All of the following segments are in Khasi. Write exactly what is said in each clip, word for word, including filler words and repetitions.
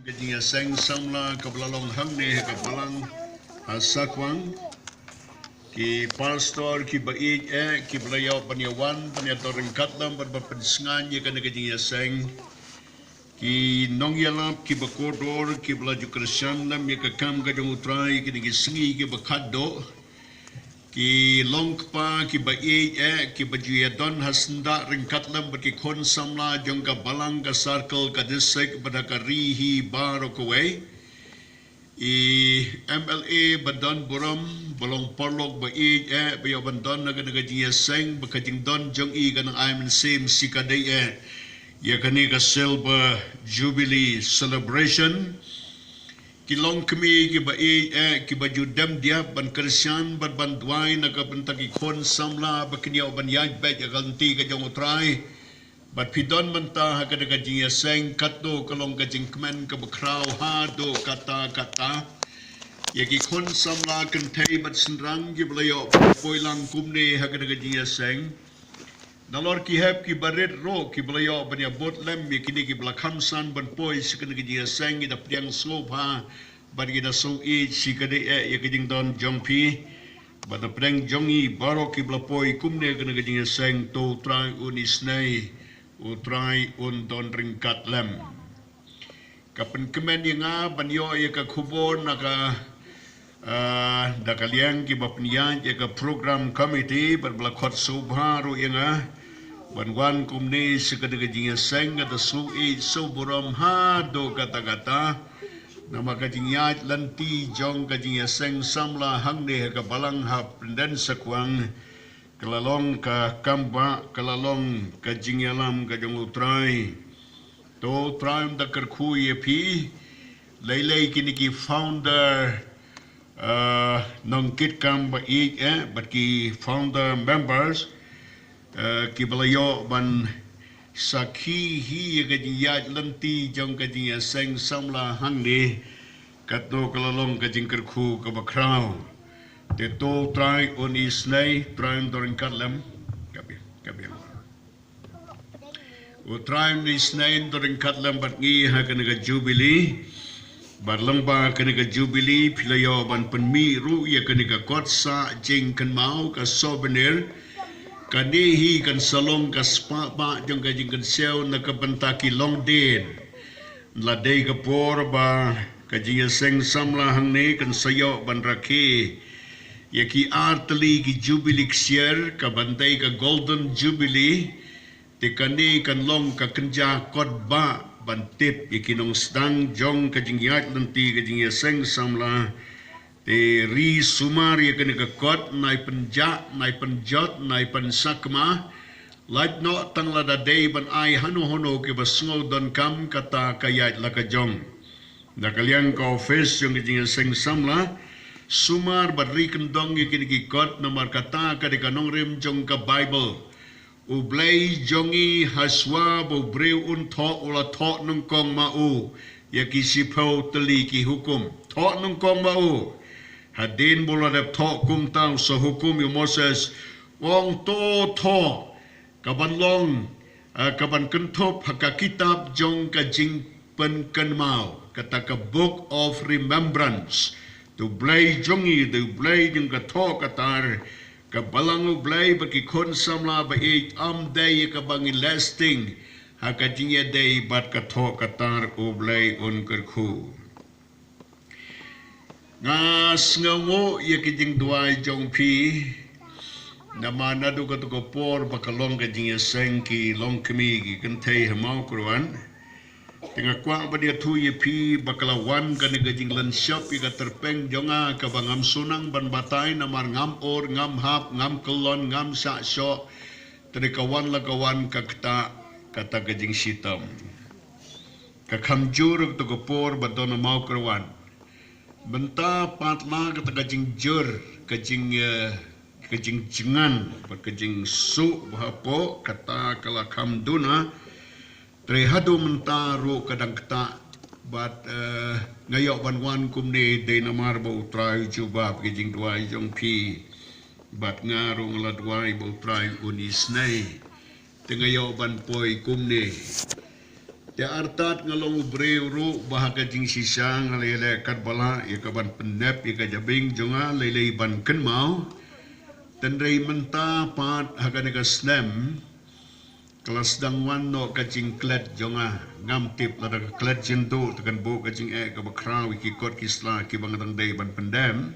Ka jingïaseng samla kaba la long hangne ha ka balang ha Sakwang. Ki pastor kiba ïeit eh kiba la ïoh ban ïawan ban ïadon ryngkat lem bad ban pynsngew ïa kane ka jingïaseng. Ki nongïalap kiba kordor kiba la ju kyrshan lem ïa ka kam ka jong U Trai kine ki sngi kiba khatduh. Ki long kpa kiba ïeit eh kiba ju ïadon ha syndah ryngkat lem bad ki khun samla jong ka balang, ka circle, ka district bad ha ka ri hi baroh kawei. I M L A ba don burom, ba long paralok ba ïeit eh, ba ïoh ban don ha kane ka jingïaseng, ba ka jingdon jong i kan nang ai mynsiem shi katta eh ïa kane ka Silver Jubilee Celebration. Ki longkmie kiba ïeit eh kiba ju dem diap ban kyrshan bad ban duwai na ka bynta ki khun samla ba kin ïoh ban ïaid beit ïa ka lynti ka jong U Trai. Bad phi don mynta ha kane ka jingïaseng katto ka long ka jingkmen kaba khraw haduh katta katta ïa ki khun samla kynthei bad shynrang kiba la ïoh poi lang kumne ha kane ka jingïaseng. Nalor ki hep kiba rit ruh kiba la ïoh ban ïabud lem ïa kine kiba la kham san ban poi sha kane ka jingïaseng, ki da pdiang sngewbha bad ki da sngew ïeit shi katta eh ïa ka jingdon jong phi. Bad na pdeng jong ngi baroh kiba la poi kumne ha kane ka jingïaseng, to U Trai un isynei, U Trai un don ryngkat lem. Ka pynkmen ïa nga ban ïoh ïa ka khubor na ka, ah, da ka liang kiba pynïaid ïa ka program committee bad ba la khot sngewbha ruh ïa nga ban wan kumne sha kane ka jingïaseng. Ka da sngew ïeit sngew burom haduh katta katta. Namar ka jingïaid lynti jong ka jingïaseng samla hangne ha ka balang ha Pyndensakwang ka la long ka kam ba ka la long ka jingïalam ka jong U Trai. To U Trai un da kyrkhu ïa phi. Lei lei kine ki founder, ah, nongkitkam ba ïeit eh bad ki founder members, ah, kiba la ïoh ban sakhi hi ïa ka jingïaid lynti jong ka jingïaseng samla hangne. Katno ka la long ka jingkyrkhu kaba khraw. Te to U Trai un isynei, Trai un don ryngkat lem. Ka biang, ka biang. U Trai un isynei, un don ryngkat lem bad ngi ha kane ka Jubilee. Bad lyngba kane ka Jubilee phi la ïoh ban pynmih ruh ïa kane ka kot sah jingkynmaw, ka souvenir. Kane hi kan sa long ka spah bah jong ka jingkynshew na ka bynta ki longdien. La dei ka por ba ka jingïaseng samla hangne kan sa ïoh ban rakhe ïa ki ar tylli ki Jubilee ksiar, kaban dei ka Golden Jubilee. Te kane kan long ka kynja kot bah ban tip ïa ki nongsdang jong ka jingïaid lynti ka jingïaseng samla. Te ri sumar ïa kane ka kot, nai pynjah, nai pynjot, nai pynsakma. Lait noh tang lada dei ban ai hano hano kiba sngew donkam, kata ka ïaid la ka jong. Na ka liang ka office jong ka jingïaseng samla, sumar bad ri kyndong ïa kine ki kot, namar kata ka dei ka nongrim jong ka Baibl. U Blei jong ngi, hashuwa ba u briew un thoh, u la thoh nyngkong ma u ïa ki shiphew tylli ki hukum. Thoh nyngkong ma u. Hadien ba u la dep thoh kumta, u sa hukum ïa u Moses, u ong, to thoh, kaban long, eh, kaban kynthup ha ka kitab jong ka jingpynkynmaw, kata ka Book of Remembrance. Te u Blei jong ngi, te u Blei jong ka thoh ka tar, ka balang U Blei bad ki khun samla ba ïeit, ym dei ïa kaba ngi leh sting ha ka jingïadei bad ka thoh ka tar. U Blei un kyrkhu. Nga sngewnguh ïa ki jingduwai jong phi. Namar naduh kato ka por ba ka long ka jingïaseng ki longkmie ki kynthei ha Mawkyrwat. Te nga kwah ban ïathuh ïa phi ba ka la wan kane ka jinglynshop ïa ka tyrpeng jong nga kaba ngam shu nang ban batai namar ngam ur, ngam hap, ngam kyllon, ngam shah shoh. Te ka wan la ka wan ka ktah kata ka jingshitom. Ka kham jur kato ka por ba don ha Mawkyrwat. Mynta pat la kata ka jingjur, ka jing, eh, ka jingjngan bad ka jingsuh ba hapoh, kata ka la kham duna. Te haduh mynta ruh ka dang ktah. Bad, eh, nga ïoh ban wan kumne dei namar ba U Trai u jubab ki jingduwai jong phi. Bad nga ruh nga la duwai ba U Trai un isynei. Te nga ïoh ban poi kumne. Te artat nga long u briew ruh ba ha ka jingshisha nga la ïaleh katba lah ïa ka ban pyndep ïa ka jabieng jong nga lei lei ban kynmaw. Tynrai mynta pat ha kane ka snem ka la sdang wan noh ka jingklet jong nga. Ngam tip lada ka klet jynduh te kan buh ka jingeh kaba khraw ïa ki kot ki sla kiba nga dang dei ban pyndem.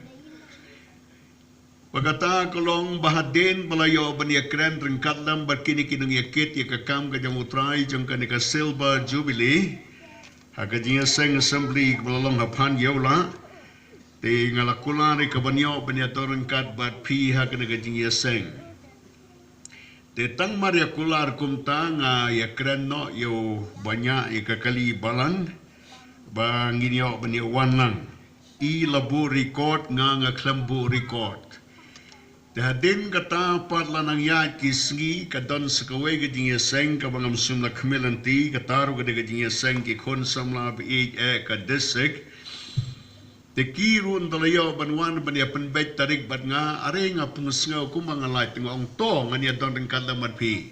Ba kata ka long ba hadien ba la ïoh ban ïakren ryngkat lem bad kine ki nongïakit ïa ka kam ka jong U Trai jong kane ka Silver Jubilee ha ka jingïaseng assembly kaba la long ha Phan Ïew Lah. Te nga la kular ïa ka ban ïoh ban ïadon ryngkat bad phi ha kane ka jingïaseng. Te tang mar ïa kular kumta nga ïakren noh ïa u bniah ïa ka kali balang ba ngin ïoh ban ïa wan lang. I la buh record, nga nga khlem buh record. Te hadien kata pat la nang ïaid ki sngi ka don sa kawei ka jingïaseng kaba ngam shym la khmih lynti, kata ruh ka dei ka jingïaseng ki khun samla ba ïeit eh ka district. Te ki ruh ynda la ïoh ban wan ban ïa pynbeit tarik bad nga, are nga pung sngew kumba nga lait, te nga ong to ngan ïa don ryngkat lem bad phi.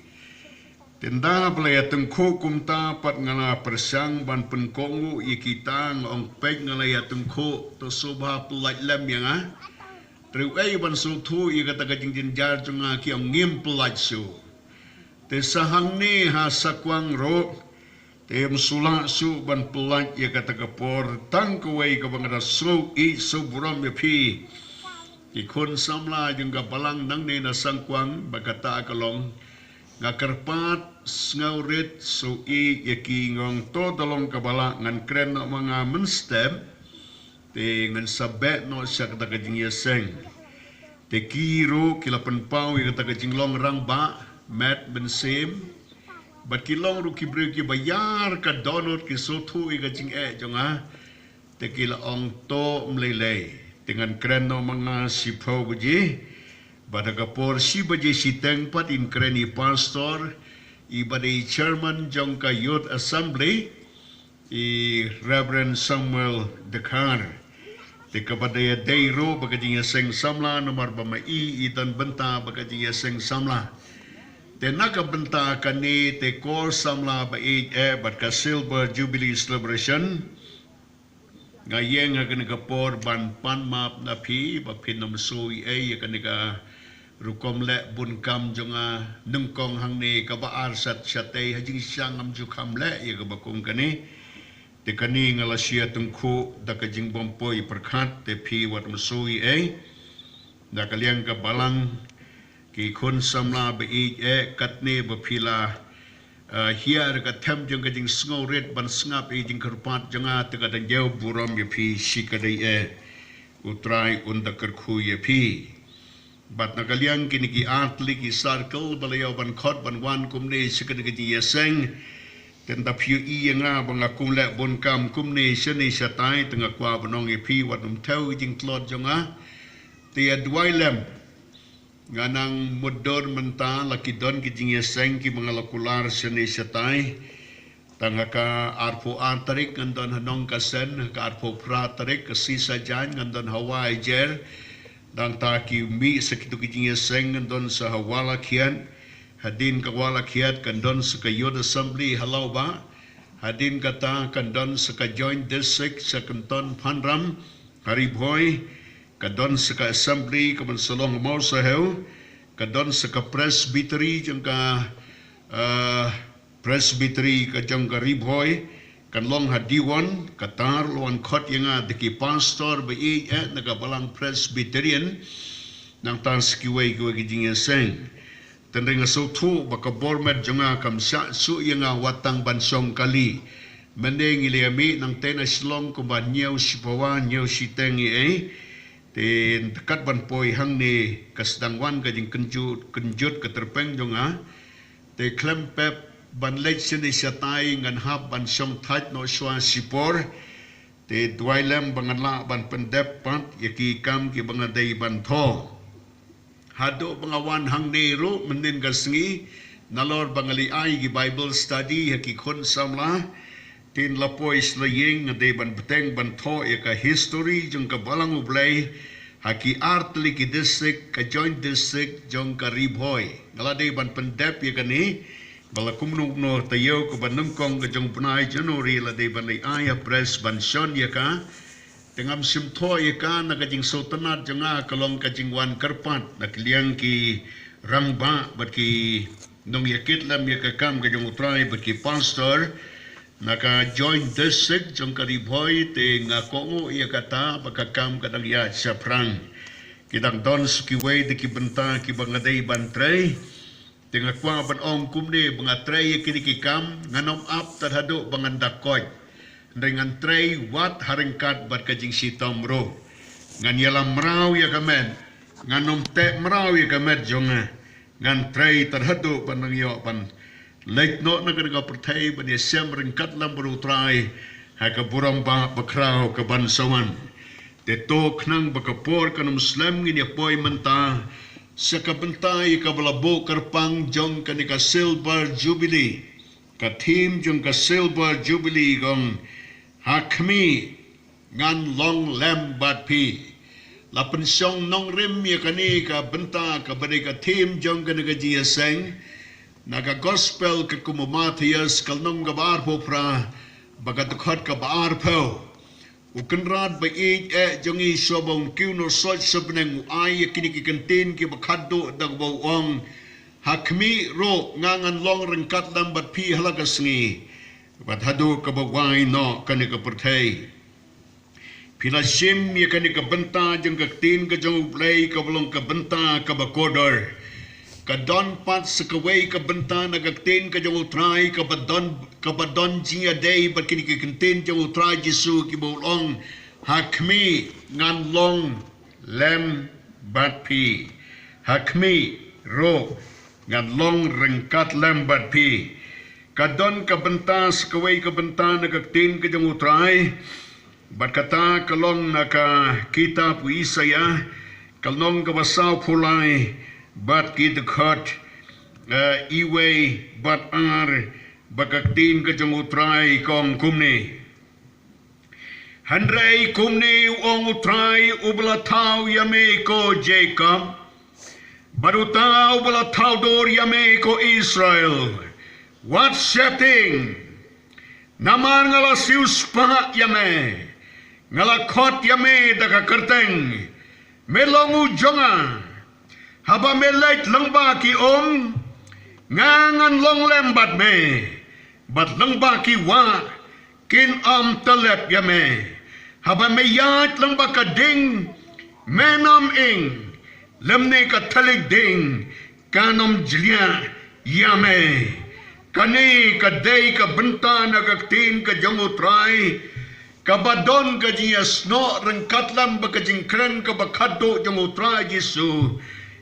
Te ynda ba la ïa tyngkhuh kumta pat nga la pyrshang ban pynkohnguh ïa kita, nga ong peit nga la ïa tyngkhuh, to sngewbha pyllait lem ïa nga. Te ruh ei ban sngewthuh ïa kata ka jingjynjar jong nga ki ong ngim pyllait shuh. Te sa hangne ha Sakwang ruh te ym shu lah shuh ban pyllait ïa kata ka por, tang kawei kaba nga da sngew ïeit sngew burom ïa phi ki khun samla jong ka balang nangne na Sakwang, ba kata ka long nga kyrpad, sngew rit, sngew ïeit ïa ki, nga ong to da long kaba lah ngan kren noh ma nga mynstep. Te ngan sa beh noh sha kata ka jingïaseng. Te ki ruh ki la pynpaw ïa kata ka jinglong rangbah met mynsiem. Bad ki long ruh ki briew kiba ïar ka dohnud, ki sngewthuh ïa ka jingeh jong nga. Te ki la ong to ym lei lei, te ngan kren noh ma nga shiphew baje. Bad ha ka por shi baje shiteng pat yn kren i pastor, i ba dei chairman jong ka Youth Assembly, i Reverend Samuel Dkhar. Te kaba dei ïadei ruh bad ka jingïaseng samla namar ba ma i i don bynta bad ka jingïaseng samla. Te na ka bynta kane te kor samla ba ïeit eh bad ka Silver Jubilee Celebration, nga ïeng ha kane ka por ban pan map na phi ba phin ym shu ïohi ïa kane ka rukom leh bun kam jong nga nyngkong hangne kaba ar shat shatei, ha jingshisha ngam ju kham leh ïa kaba kum kane. Te kane nga la shu ïa tyngkhuh da ka jingbym poi pyrkhat, te phi wat ym shu ïohi. Da ka liang ka balang, ki khun samla ba ïeit eh, katne ba phi la, eh, hiar ka them jong ka jingsngewrit ban sngap ïa ka jingkyrpad jong nga, te ka dang ïa burom ïa phi shi ka dei eh. U Trai un da kyrkhu ïa phi. Bad na ka liang kine ki artylli ki circle ba la ïoh ban khot ban wan kumne sha kane ka jingïaseng. Te ynda phi ïohi ïa nga ba nga kum leh bun kam kumne shane shatai, te nga kwah ban ong ïa phi wat nym thew ïa ka jingtlot jong nga. Te ïa duwai lem. Nga nang mutdur mynta la ki don ki jingïaseng kiba nga la kular shane shatai. Tang ha ka arphew ar tarik ngan don ha Nongkasen, ha ka arphew phra tarik ka Sisajan ngan don ha Waijer. Nangta ki mih sa kito ki jingïaseng ngan don sa ha Walakhiat. Hadien ka Walakhiat kan don sa ka Youth Assembly ha Lawbah. Hadien kata kan don sa ka Joint District sa Kynton Phanram ha Ri Bhoi. Ka don sa ka assembly ka ban sa long ha Mawsahew, ka don sa ka presbytery jong ka, eh, presbytery ka jong ka Ri Bhoi, kan long ha Diwon, kata ruh la wan khot ïa nga da ki pastor ba ïeit eh na ka balang Presbyterian, nangta sa kiwei kiwei ki jingïaseng. Tynrai nga sngewthuh ba ka bor met jong nga kam shah shuh ïa nga wat tang ban shong kali. Mynne ngi la ïa mih nangtei na Shillong kumba hynñiew shiphew ar hynñiew shiteng ïa ei. Te kat ban poi hangne ka sdang wan ka jingkynjut, kynjut ka tyrpeng jong nga. Te khlem pep ban leit shane shatai ngan hap ban shong thait noh shuwa shipor. Te duwai lem ba ngan lah ban pyndep pat ïa ki kam kiba nga dei ban thoh. Haduh ba nga wan hangne ruh mynnin ka sngi, nalor ba nga la ai ki Bible study ha ki khun samla, te ynda la poi sha la ïing nga dei ban bteng ban thoh ïa ka history jong ka Balang U Blei ha ki artylli ki district, ka Joint District jong ka Ri Bhoi. Nga la dei ban pyndep ïa kane, Ba la kumno kumno taïew kaba nyngkong ka jong u bnai January la dei ban leit ai ha press ban shon ïa ka. Te ngam shym thoh ïa ka na ka jingsngewtynnat jong nga, ka long ka jingwan kyrpad na ka liang ki rangbah bad ki nongïakit lem ïa ka kam ka jong u Trai bad ki pastor na ka Joint District jong ka Ri Bhoi. Te nga kohnguh ïa kata ba ka kam ka dang ïaid shaphrang. Ki dang don sa kiwei de ki bynta kiba nga dei ban trei. Te nga kwah ban ong kumne, ba nga trei ïa kine ki kam, ngan ym ap tad haduh ba ngan da koit. Hynrei ngan trei wat ha ryngkat bad ka jingshitom ruh. Ngan ïalam mraw ïa ka met, ngan ym teh mraw ïa ka met jong nga. Ngan trei tad haduh ban nang ïoh ban leit noh na kane ka pyrthei ban ïashem ryngkat lem bad u Trai ha ka burom ba bakhraw kaban sa wan. Te to khnang ba ka por kan ym slem, ngin ïa poi mynta sha ka bynta ïa kaba la buh kyrpang jong kane ka Silver Jubilee. Ka theme jong ka Silver Jubilee ka ong, Ha khmih, ngan long lem bad phi. La pynshong nongrim ïa kane ka bynta kaba dei ka theme jong kane ka jingïaseng na ka Gospel katkum u Mathaios, ka lynnong kaba arphew phra bad ka dkhot kaba arphew. U Kynrad ba ïeit eh jong ngi, shuwa ba un kiew noh soit sha bneng, u ai ïa kine ki kyntien kiba khatduh da kaba u ong, Ha khmih ruh, nga ngan long ryngkat lem bad phi ha la ka sngi bad haduh kaba wai noh kane ka pyrthei. Phi la shim ïa kane ka bynta jong ka ktien ka jong U Blei kaba long ka bynta kaba kordor. Ka don pat sa kawei ka bynta na ka ktien ka jong U Trai kaba don, kaba don jingïadei bad kine ki kyntien jong U Trai Jisu kiba u ong, Ha khmih, ngan long lem bad phi. Ha khmih ruh, ngan long ryngkat lem bad phi. Ka don ka bynta sa kawei ka bynta na ka ktien ka jong U Trai. Bad kata ka long na ka kitab u Isaïah, ka lynnong kaba sawphew lai bad ki dkhot, eh, iwei bad ar, bad ka ktien ka jong U Trai ka ong kumne. Hynrei kumne u ong U Trai uba la thaw ïa me, ko Jakob, bad uta uba la thaw dur ïa me, ko Israel, wat sheptieng. Namar nga la siewspah ïa me, nga la khot ïa me da ka kyrteng, me long u jong nga. Haba me leit lyngba ki um, nga ngan long lem bad me, bad lyngba ki wah, kin ym tyllep ïa me. Haba me ïaid lyngba ka ding, men ym ing, lymne ka thylliej ding kan ym jliah ïa me. Kane ka dei ka bynta na ka ktien ka jong U Trai, kaba don ka jingïasnoh ryngkat lem bad ka jingkren kaba khatduh jong U Trai Jisu,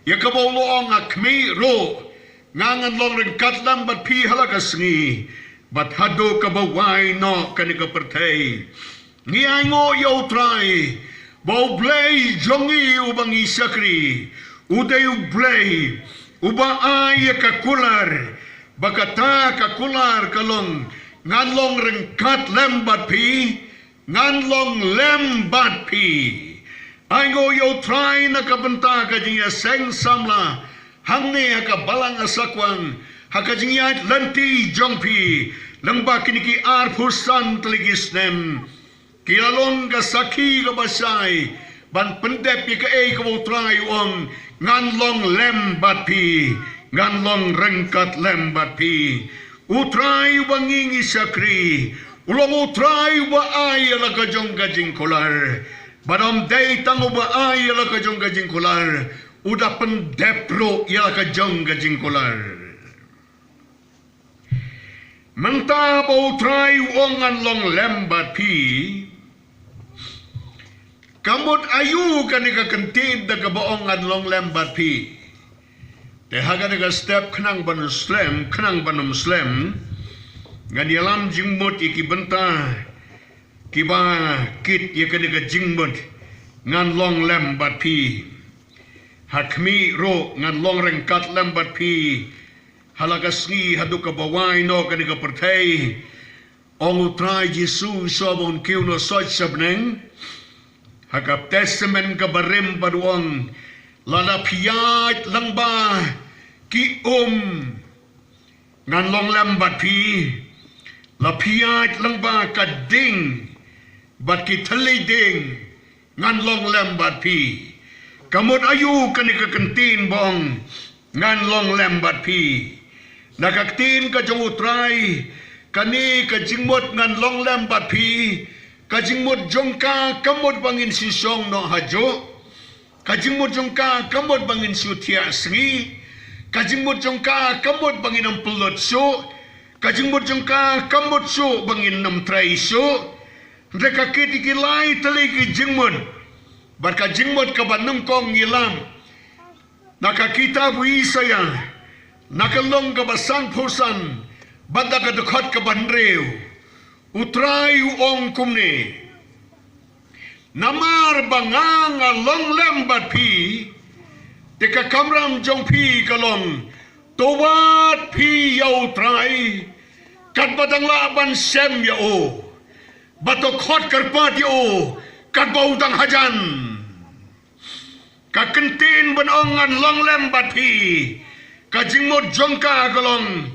ïa kaba u la ong, Ha khmih ruh, nga ngan long ryngkat lem bad phi ha la ka sngi bad haduh kaba wai noh kane ka pyrthei. Ngi ainguh ïa U Trai ba U Blei jong ngi uba ngi shakri, u dei U Blei uba ai ïa ka kular, ba kata ka kular ka long, ngan long ryngkat lem bad phi, ngan long lem bad phi. Ainguh ïa U Trai na ka bynta ka jingïaseng samla hangne ha ka balang Asakwang, ha ka jingïaid lynti jong phi lyngba kine ki arphew san tylli ki snem. Ki la long ka sakhi kaba shai ban pyndep ïa kaei kaba U Trai u ong, ngan long lem bad phi, ngan long ryngkat lem bad phi. U Trai uba ngi ngi shakri, u long U Trai uba ai ïa la ka jong ka jingkular. Bad ym dei tang uba ai ïa la ka jong ka jingkular, u da pyndep ruh ïa la ka jong ka jingkular. Mynta ba U Trai u ong, ngan long lem bad phi, ka mut aïu kane ka kyntien da kaba ong, ngan long lem bad phi? Te ha kane ka step, khnang ban slem, khnang ban ym slem, ngan ïalam jingmut ïa ki bynta kiba kit ïa kane ka jingmut, ngan long lem bad phi. Ha khmih ruh, ngan long ryngkat lem bad phi ha la ka sngi haduh kaba wai noh kane ka pyrthei. Ong U Trai Jisu, shuwa ba un kiew noh soit sha bneng, ha ka Testament kaba rim pat u ong, lada phi ïaid lyngba ki um, Ngan long lem bad phi. La phi ïaid lyngba ka ding bad ki thylliej ding, ngan long lem bad phi. Ka mut aïu kane ka kyntien ba ong ngan long lem bad phi? Na ka ktien ka jong U Trai, kane ka jingmut ngan long lem bad phi, ka jingmut jong ka ka mut ba ngin shu shong noh hajuh. Ka jingmut jong ka ka mut ba ngin shu thiah sngi. Ka jingmut jong ka ka mut ba ngin ym pynlut shuh. Ka jingmut jong ka ka mut shuh ba ngin ym trei shuh. Hynrei ka kit ïa ki lai tylli ki jingmut. Bad ka jingmut kaba nyngkong ngi lam na ka kitab u Isaïah, na ka lynnong kaba sanphew san, bad na ka dkhot kaba hynriew, U Trai u ong kumne: Namar ba nga nga long lem bad phi, te ka kamram jong phi ka long: To wad phi ïa U Trai katba dang lah ban sem ïa u, bad to khot kyrpad ïa u katba u dang hajan. Ka kyntien ban ong ngan long lem bad phi, ka jingmut jong ka ka long,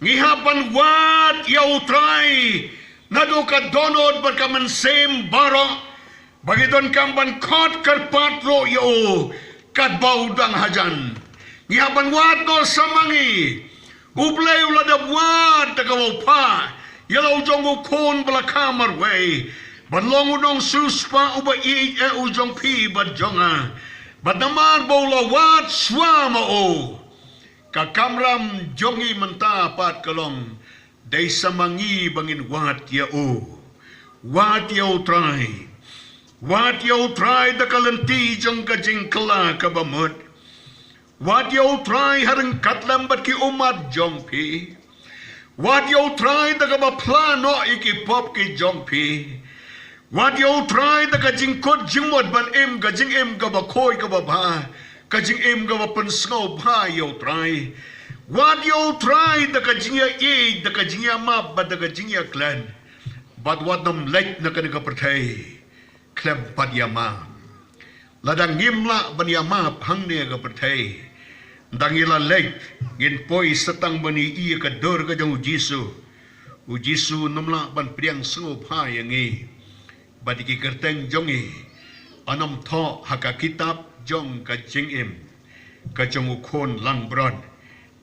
ngi hap ban wad ïa U Trai naduh ka dohnud bad ka mynsiem baroh, ba ngi donkam ban khot kyrpad ruh ïa u katba u dang hajan. Ngi hap ban wad noh sa ma ngi. U Blei u la dep wad da kaba u phah ïa la u jong u Khun ba la kha marwei, ban long u nongsiewspah uba ïeit eh u jong phi bad jong nga. Bad namar ba u la wad shuwa ma u, ka kamram jong ngi mynta pat ka long, dei sa ma ngi ba ngin wad ïa u. Wad ïa U Trai. Wad ïa U Trai da ka lynti jong ka jingkylla kaba mut. Wad ïa U Trai ha ryngkat lem bad ki ummat jong phi. Wad ïa U Trai da kaba phla noh ïa ki pop ki jong phi. Wad ïa U Trai da ka jingkut jingmut ban im ka jingim kaba khuid kaba bha, ka jingim kaba pynsngewbha ïa U Trai. Wad ïa U Trai da ka jingïaieit, da ka jingïamap bad da ka jingïaklet. Bad wat nym leit na kane ka pyrthei khlem pat ïamap. Lada ngim lah ban ïamap hangne ha ka pyrthei, nda ngi la leit, ngin poi sa tang ban ïohi ïa ka dur ka jong U Jisu. U Jisu un ym lah ban pdiang sngewbha ïa ngi. Bad ïa ki kyrteng jong ngi un ym thoh ha ka kitab jong ka jingim ka jong U Khun langbrot.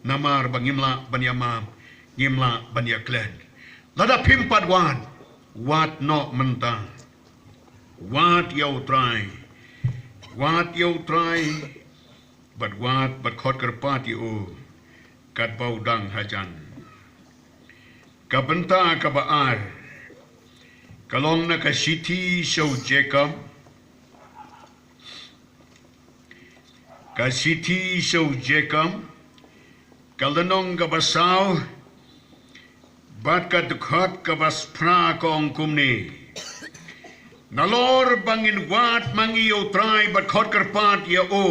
Namar ba ngim lah ban ïamap, ngim lah ban ïaklet. Lada phim pat wad, wad noh mynta. Wad ïa U Trai. Wad ïa U Trai. Bad wad, bad khot kyrpad ïa u katba u dang hajan. Ka bynta kaba ar ka long na ka shithi sha u Jakob. Ka shithi sha u Jakob, ka lynnong kaba saw, bad ka dkhot kaba phra, ka ong kumne: Nalor ba ngin wad ma ngi ïa U Trai bad khot kyrpad ïa u,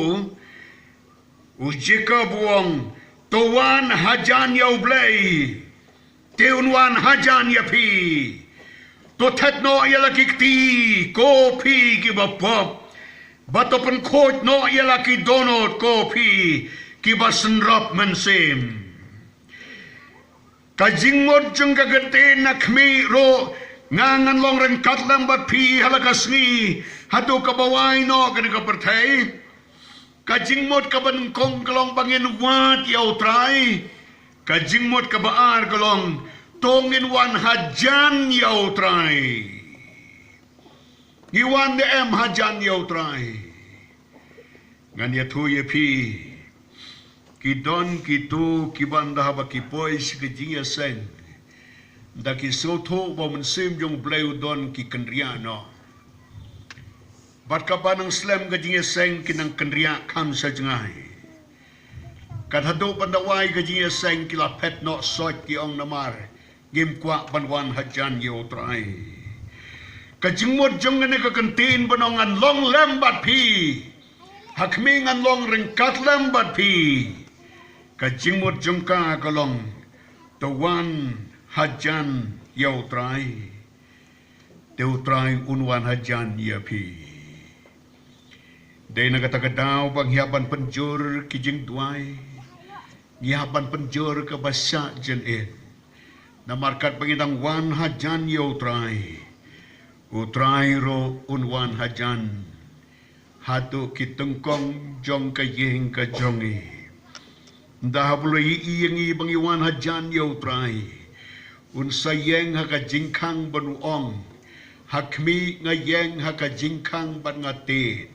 u Jakob u ong: To wan hajan ïa U Blei, te un wan hajan ïa phi. To thet noh ïa la ki kti, ko phi kiba pop, bad to pynkhuid noh ïa la ki dohnud, ko phi kiba synrop mynsiem. Ka jingmut jong ka ktien na khmih ruh, nga ngan long ryngkat lem bad phi ha la ka sngi haduh kaba wai noh kane ka pyrthei. Ka jingmut kaba nyngkong ka long ba ngin wad ïa U Trai. Ka jingmut kaba ar ka long, to ngin wan hajan ïa U Trai. Ngi wan ne em hajan ïa U Trai? Ngan ïathuh ïa phi, ki don kito kiba ynda haba ki poi sha ka jingïaseng, ynda ki sngewthuh ba u Mynsiem jong U Blei u don, ki kynriah noh. Bad kaba nang slem ka jingïaseng ki nang kynriah kham sha jngai. Kat haduh ban da wai ka jingïaseng ki la phet noh soit, ki ong namar ngim kwah ban wan hajan ïa U Trai. Ka jingmut jong kane ka kyntien ban ong ngan long lem bad phi, ha khmih ngan long ryngkat lem bad phi, ka jingmut jong ka ka long, to wan hajan ïa U Trai, te U Trai un wan hajan ïa phi. Dei na kata ka daw ba ngi hap ban pynjur ki jingduwai. ngi hap ban pynjur kaba shah jingim. Namar katba ngi dang wan hajan ïa U Trai, U Trai ruh un wan hajan haduh ki tyngkong jong ka ïing ka jong ngi. Ynda haba u la ïohi ïa ngi ba ngi wan hajan ïa U Trai, un sa ïeng ha ka jingkhang bad un ong, ha khmih nga ïeng ha ka jingkhang bad nga tied,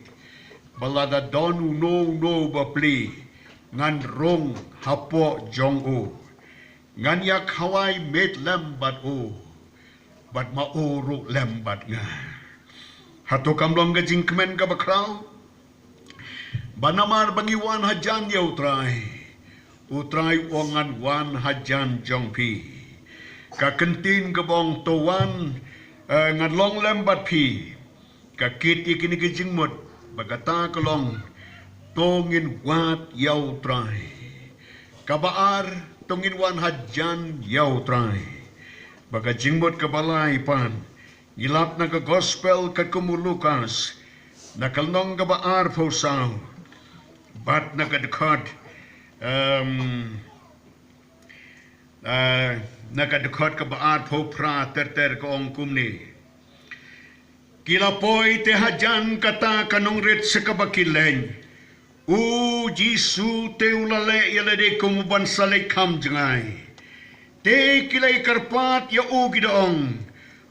ba lada don uno uno ba plie, ngan rung hapoh jong u, ngan ïa khawai miet lem bad u, bad ma u ruh lem bad nga. Hato kam long ka jingkmen kaba khraw? Ba namar ba ngi wan hajan ïa U Trai, U Trai u ong ngan wan hajan jong phi. Ka kyntien kaba ong to wan, eh, ngan long lem bad phi, ka kit ïa kine ki jingmut, ba kata ka long to ngin wad ïa U Trai. Kaba ar, to ngin wan hajan ïa U Trai. Ba ka jingmut kaba lai pat, ngi lap na ka gospel katkum u Lukas, na ka lynnong kaba arphew saw, bad na ka dkhot, em, eh, na ka dkhot kaba arphew phra ter ter ka ong kumne. Ki la poi te hajan kata ka nongrit sha kaba ki leit, U Jisu te u la leh ïa lade kum u ban sa leit kham jngai. Te ki la ïa kyrpad ïa u ki da ong,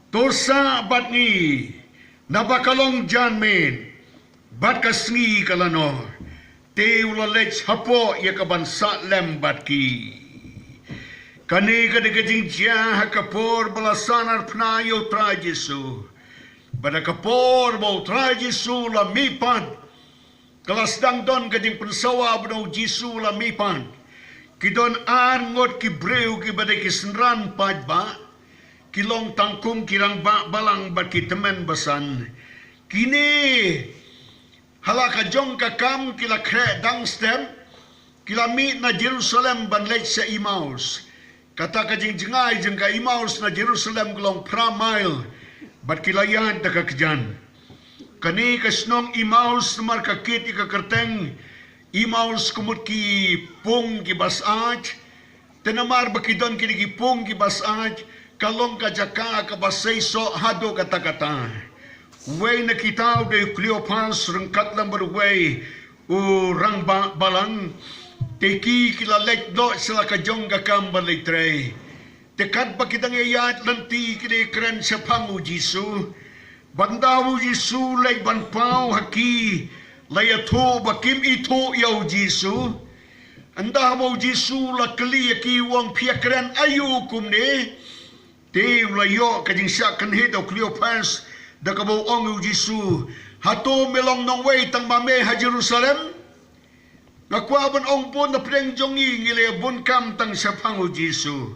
to sah bad ngi, naba ka long janmiet, bad ka sngi ka la noh. Te u la leit hapoh ïa ka ban sah lem bad ki. Kane ka dei ka jingjia ha ka por ba la sahnarphna ïa U Trai Jisu. Bad ha ka por ba U Trai Jisu la mihpat, ka la sdang don ka jingpynsawa ba U Jisu la mihpat. Ki don ar ngut ki briew kiba dei ki synran paidbah, ki long tang kum ki rangbah balang bad ki tymmen basan. Kine, ha la ka jong ka kam ki la khreh dang step, ki la mih na Jerusalem ban leit sha Emmaus. Kata ka jingjngai jong ka Emmaus na Jerusalem ka long phra mail, bad ki la ïaid da ka kjat. Kane ka shnong Emmaus namar ka kit ïa ka kyrteng Emmaus ka mut ki pung kiba syaid. Te namar ba ki don kine ki pung kiba syaid, ka long ka jaka kaba seisoh haduh katta katta. Uwei na kita u dei u Kleopas ryngkat lang bad uwei u rangbah balang. Te ki ki la leit noh sha la ka jong ka kam ban leit trei. Te katba ki dang ïaid lynti ki dei kren shaphang U Jisu. Bad ynda U Jisu leit ban paw ha ki, la ïathuh ba kim ithuh ïa U Jisu. Ynda ba U Jisu la kylli ïa ki u ong phi ïa kren aïu kumne. Te u la ïoh ka jingshah kynhih da u Kleopas, da kaba u ong ïa U Jisu, hato me long nongwei tang ma me ha Jerusalem? Nga kwah ban ong bun na pdeng jong ngi ngi la bun kam tang shaphang U Jisu.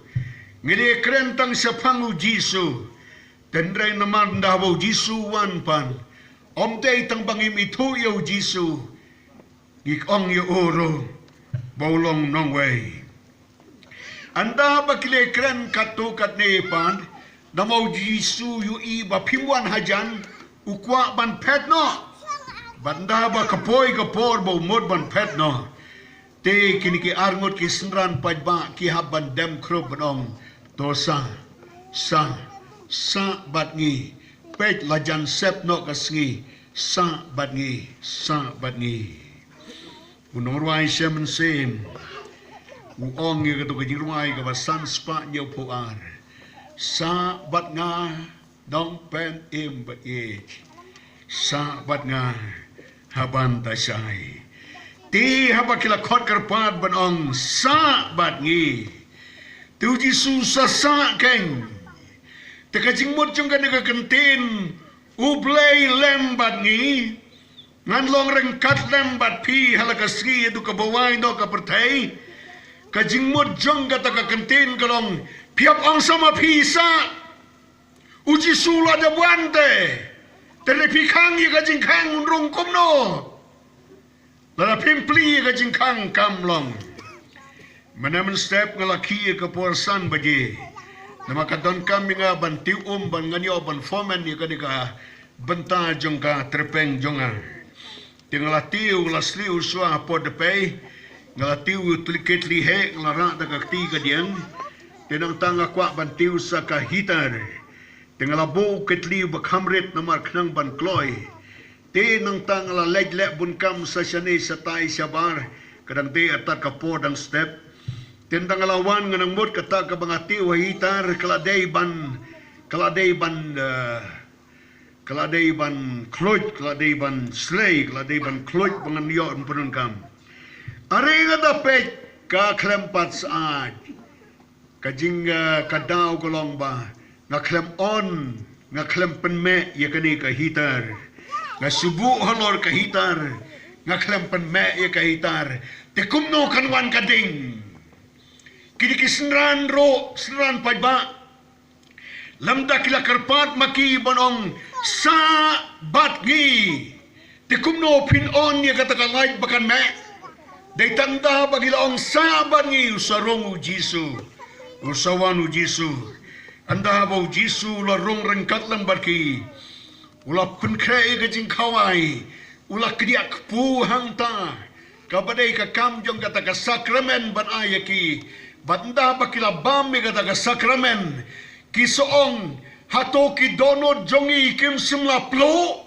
Ngi la kren tang shaphang U Jisu. Tynrai namar ynda ba U Jisu wan pat, ym dei tang ba ngim ithuh ïa U Jisu, ngi ong ïa u ruh ba u long nongwei. Ynda ba ki la kren katto katne pat, namar U Jisu u ïohi ba phim wan hajan, u kwah ban phet noh. Bad ynda ba ka poi ka por ba u mut ban phet noh, te kine ki arngut ki synran paidbah ki hap ban dem khrup ban ong, to sah, sah, sah bad ngi. Peit la jan sep noh ka sngi, sah bad ngi, sah bad ngi. U nongrwai shem mynsiem u ong ïa kato ka jingrwai kaba san spah hynñiew phew ar, sah bad nga, nongpynim ba ïeit, sah bad nga ha ban da shai. Te haba ki la khot kyrpad ban ong sah bad ngi, te U Jisu sa sah keiñ. Te ka jingmut jong kane ka kyntien, U Blei lem bad ngi, ngan long ryngkat lem bad phi ha la ka sngi haduh kaba wai noh ka pyrthei. Ka jingmut jong kata ka kyntien ka long, phi hap ong sa ma phi sah. U Jisu la dep wan te, te lada phi khang ïa ka jingkhang un rung kumno? Lada phim plie ïa ka jingkhang kam long. Mynne mynstep nga la khie ïa ka por san baje. Namar ka donkam ïa nga ban tiew um ban ngan ïoh ban fomen ïa kane ka bynta jong ka tyrpeng jong nga. Te nga la tiew, nga la sliew shuwa hapoh dpei. Nga la tiew u tli, ketli heh, nga la rah da ka kti ka diang. Te nangta nga kwah ban tiew sa ka heater. Te nga la buh u ketli ba kham rit namar khnang ban kloi. Te nangta nga la leit leh bun kam sa shane shatai shabar. Ka dang dei artat ka por dang step. Te nangta nga la wan, nga nang mut kata kaba nga tiew ha heater ka la dei ban, ka la dei ban, eh, ka la dei ban khluit, ka la dei ban slei, ka la dei ban khluit ba ngan ïoh pyndonkam. Are nga da peit ka khlem pat syaid. Ka jing, eh, ka daw ka long ba nga khlem on, nga khlem pynmeh ïa kane ka heater. Nga shu buh halor ka heater, nga khlem pynmeh ïa ka heater. Te kumno kan wan ka ding? Kine ki synran ruh, synran paidbah, lymda ki la kyrpad ma ki ban ong, "Sah bad ngi." Te kumno phin on ïa kata ka light ba kan meh? Dei tang ynda ba ki la ong, "Sah bad ngi," u sa rung u Jisu. U sa wan u Jisu. Ynda ba u Jisu u la rung ryngkat lem bad ki, u la pynkhreh ïa ka jingkhawai, u la kdiah kpu hangta. Kaba dei ka kam jong kata ka sakramen ban ai ïa ki. Bad ynda ba ki la bam ïa kata ka sakramen, ki sa ong, "Hato ki dohnud jong ngi kim shym la pluh?"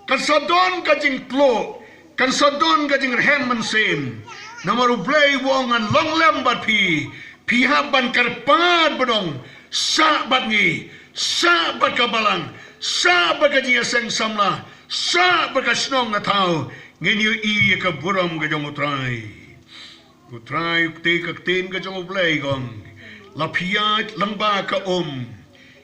Kan sa don ka jingpluh, kan sa don ka jingrhem mynsiem. Namar U Blei u ong, "Ngan long lem bad phi." Phi hap ban kyrpad ban ong, "Sah bad ngi, sah bad ka balang, sah bad ka jingïaseng samla, sah bad ka shnong ka thaw, ngin ïohi ïa ka burom ka jong U Trai." U Trai, u ktien, ka ktien ka jong U Blei ka ong, "La phi ïaid lyngba ka um,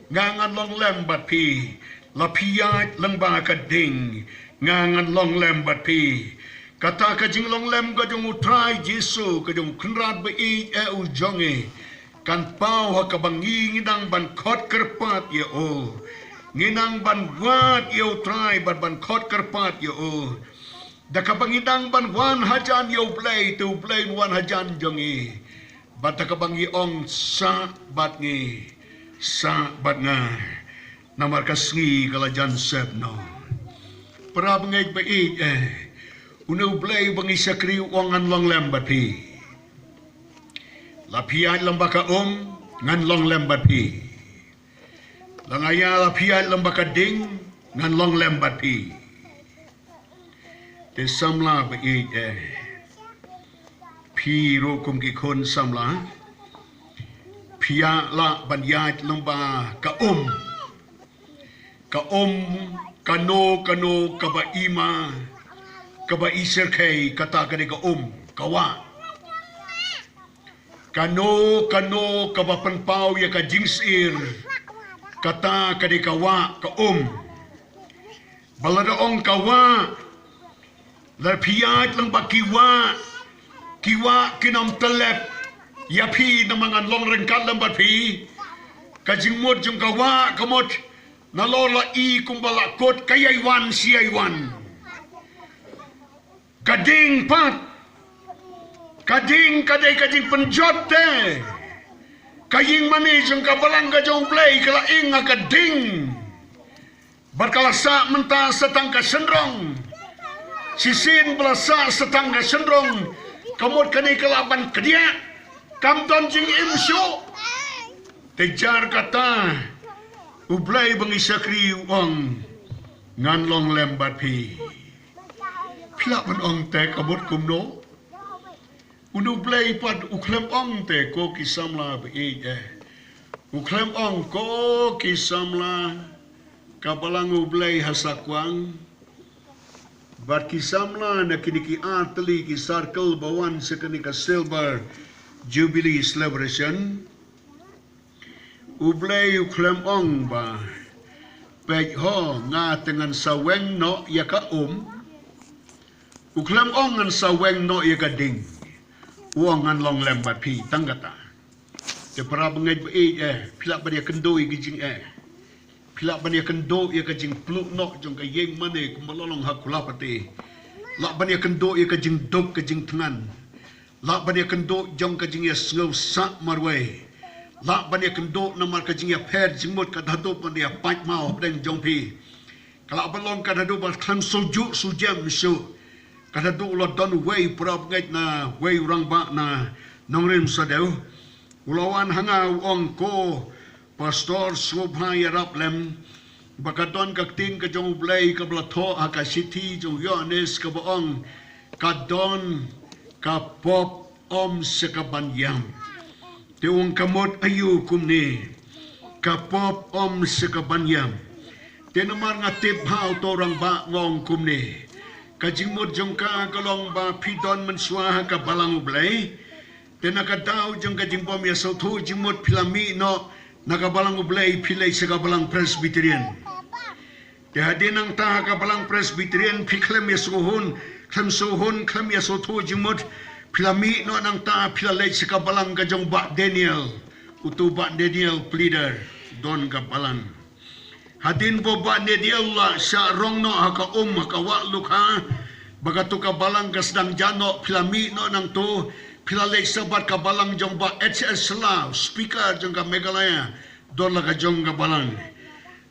nga ngan long lem bad phi. La phi ïaid lyngba ka ding, nga ngan long lem bad phi." Kata ka jinglong lem ka jong U Trai Jisu, ka jong u Kynrad ba ïeit eh u jong ngi, kan paw ha kaba ngi nang ban khot kyrpad ïa u. Ngi nang ban wad ïa U Trai bad ban khot kyrpad ïa u. Da kaba ngi nang ban wan hajan ïa U Blei, te U Blei un wan hajan jong ngi. Bad da kaba ngi ong, "Sah bad ngi, sah bad nga, namar ka sngi ka la jan sep noh." Para bangeit ba ïeit eh, une U Blei ba ngi shakri u ong, "Ngan long lem bad phi. La phi ïaid lyngba ka um, ngan long lem bad phi. La nga ïa, la phi ïaid lyngba ka ding, ngan long lem bad phi." Te samla ba ïeit eh, phi ruh kum ki khun samla, phi ïa lah ban ïaid lyngba ka um. Ka um, kano kano kaba i ma, kaba i syrkhei, kata ka dei ka um, ka wah. Kano kano kaba pynpaw ïa ka jingsyier, kata ka dei ka wah, ka um. Ba lada ong ka wah, la phi ïaid lyngba ki wah, ki wah kin ym tyllep ïa phi namar ngan long ryngkat lem bad phi. Ka jingmut jong ka wah ka mut, nalor la i kumba la kut, ka ïai wan shi ïai wan. Ka ding pat, ka ding ka dei ka jingpynjot te. Ka ïing mane jong ka balang ka jong U Blei ka la ing ha ka ding. Bad ka la sah mynta sa tang ka shynrong. Shisien ba la sah sa tang ka shynrong, ka mut kane ka lah ban kdiah, kam don jingim shuh. Te jar kata, U Blei ba ngi shakri u ong, "Ngan long lem bad phi." Phi lah ban ong te ka mut kumno? Une U Blei pat u khlem ong te, ko ki samla ba ïeit eh. U khlem ong, ko ki samla, ka balang U Blei ha Sakwang. Bad ki samla na kine ki artylli ki circle ba wan sha kane ka Silver Jubilee Celebration. U Blei u khlem ong ba, "Peit ho, nga te ngan sa weng noh ïa ka um." U khlem ong, "Ngan sa weng noh ïa ka ding." U ong, "Ngan long lem bad phi," tang kata. Te para bangeit ba ïeit eh, phi lah ban ïakynduh ïa ka jingeh. Phi lah ban ïakynduh ïa ka jingpluh noh jong ka ïing mane kumba la long ha Kulapate. Lah ban ïakynduh ïa ka jingduk ka jingthngan. Lah ban ïakynduh jong ka jingïasngew sah marwei. Lah ban ïakynduh namar ka jingïapher jingmut ka haduh ban ïa pait maw hapdeng jong phi. Ka lah ban long ka haduh ban khlem shu ju shu jem shuh. Kata tu u la don uwei u parabangeit na uwei u rangbah na nongrim sadew. U la wan ha nga u ong, ko Pastor, sngewbha ïarap lem ba ka don ka ktien ka jong U Blei kaba la thoh ha ka shithi jong u Ïoannis kaba ong, ka don ka pop ym sha kaban ïam. Te u ong, ka mut aïu kumne ka pop ym sha kaban ïam? Te namar nga tip bha uto u rangbah, nga ong kumne, ka jingmut jong ka ka long ba phi don mynshuwa ha ka balang U Blei. Te na ka daw jong ka jingbym ïasngewthuh jingmut phi la mih noh na ka balang U Blei, phi leit sha ka balang Presbyterian. Te hadien nangta ha ka balang Presbyterian phi khlem ïasngewhun, khlem sngewhun, khlem ïasngewthuh jingmut, phi la mih noh nangta, phi la leit sha ka balang ka jong Bah Daniel. Uto u Bah Daniel Pleader u don ka balang. Hadien ba u Bah Daniel u la shah rong noh ha ka um, ha ka wah lukha, ba kato ka balang ka sdang jah noh, phi la mih noh nangto, phi la leit sha bad ka balang jong Bah H S Shylla, Speaker jong ka Meghalaya, don la ka jong ka balang.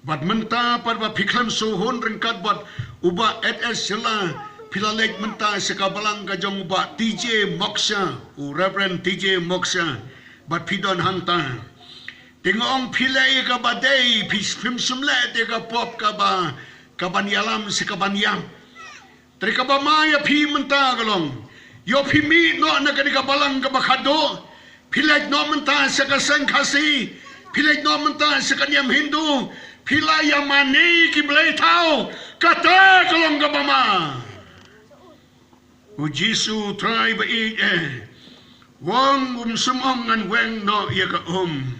Bad mynta pat ba phi khlem sngewhun ryngkat bad u Bah H S Shylla, phi la leit mynta sha ka balang ka jong u Bah T J Moksha, u Reverend T J Moksha, bad phi don hangta. Te nga ong, phi leh ïa kaba dei, phi, phim shym leh te ka pop kaba, kaban ïalam sha kaban ïam. Te kaba ma ïa phi mynta ka long, ïoh phi mih noh na kane ka balang kaba khatduh, phi leit noh mynta sha ka seng Khasi, phi leit noh mynta sha ka niam Hindu, phi la ïamane ki blei thaw, kata ka long kaba ma. U Jisu u Trai ba ïeit eh, u ong, um shym ong ngan weng noh ïa ka um.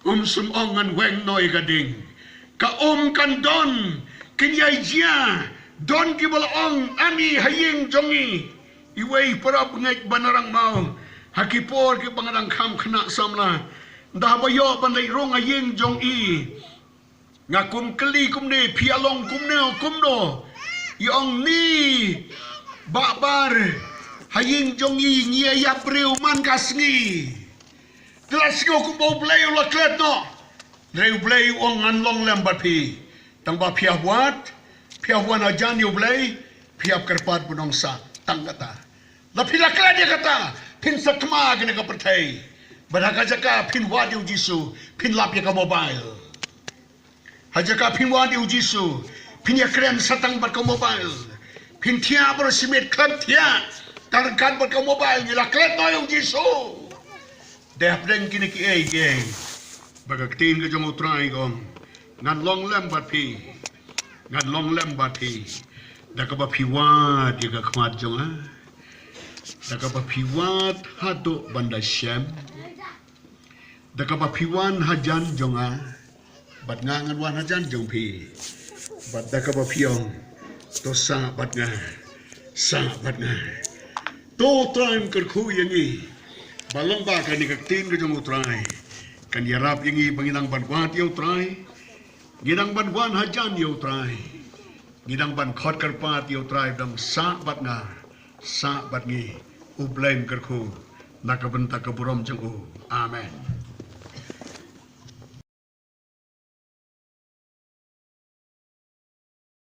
Um shym ong ngan weng noh ïa ka ding. Ka um kan don, kin ïai jia, don kiba la ong, ani ha ïing jong ngi. Iwei i parabangeit ba na Rangmaw, ha ki por kiba nga dang kham khynnah samla, ynda haba ïoh ban leit rung ha ïing jong i, nga kum kylli kumne, phi ïa long kumne o kumno? I ong, ni Bah Bar, ha ïing jong i ngi ïa ïap briew man ka sngi. Te la sngew kumba U Blei u la klet noh. Hynrei U Blei u ong, ngan long lem bad phi. Tang ba phi ïa wad, phi ïa wan hajan ïa U Blei, phi ïa kyrpad ban ong sah. Tang kata. Lada phi la klet ïa kata, phin sakma kane ka pyrthei. Bad ha ka jaka phin wad ïa U Jisu, phin lap ïa ka mobile. Ha jaka phin wad ïa U Jisu, phin ïa kren sa tang bad ka mobile. Phin thiah baroh shi miet, khlem thiah, tang ryngkat bad ka mobile, ngi la klet noh ïa U Jisu. Dei hapdeng kine kiei kiei ba ka ktien ka jong U Trai ka ong, ngan long lem bad phi. Ngan long lem bad phi. Da kaba phi wad ïa ka khmat jong nga. Da kaba phi wad haduh ban da shem. Da kaba phi wan hajan jong nga, bad nga ngan wan hajan jong phi. Bad da kaba phi ong, to sah bad nga, sah bad nga. To U Trai un kyrkhu ïa ngi. Ba long ba kane ka ktien ka jong U Trai kan ïarap ïa ngi ba ngin nang ban wad ïa U Trai. Ngin nang ban wan hajan ïa U Trai. Ngin nang ban khot kyrpad ïa U Trai, dang sah bad nga, sah bad ngi. U Blei un kyrkhu na ka bynta ka burom jong u. Amen.